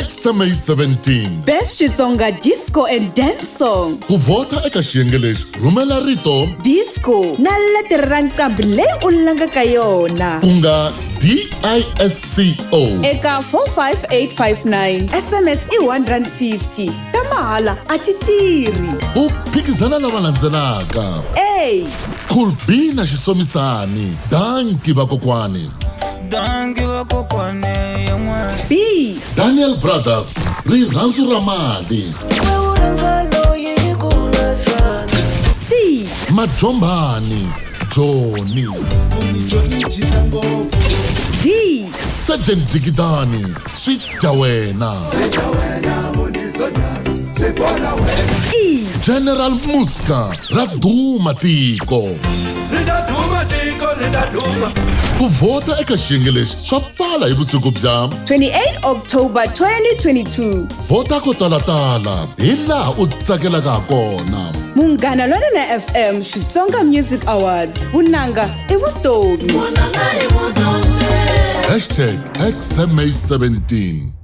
XMA17. Best Xitsonga Disco and Dance Song. Ku vhota eka xiyenge lexi, rhumela rito Disco na letere ra nqambi leyi u langaka yona. Ku nga DISCO. Eka 45859, SMS i R1.50. Ta mahala a ti tirhi. Ku phikizana lava landzelaka. A. Cool B na Xisomisani. Danki vakokwani. Danki vakokwani yan'wana. B. Daniel Brothers, rirhandzu ra mali. C. Majombani, Johnny. D. Sergeant Dikidani, swi dya wena. E. General Muska, ra duma tiko. Ku vhota eka xiyenge lexi swa pfala hi vusiku bya 28 October 2022. Vhota ko talatala hi laha u tsakelaka ha kona. Munghana Lonene FM Xitsonga Music Awards. Vunanga i vutomi. Hashtag XMA17.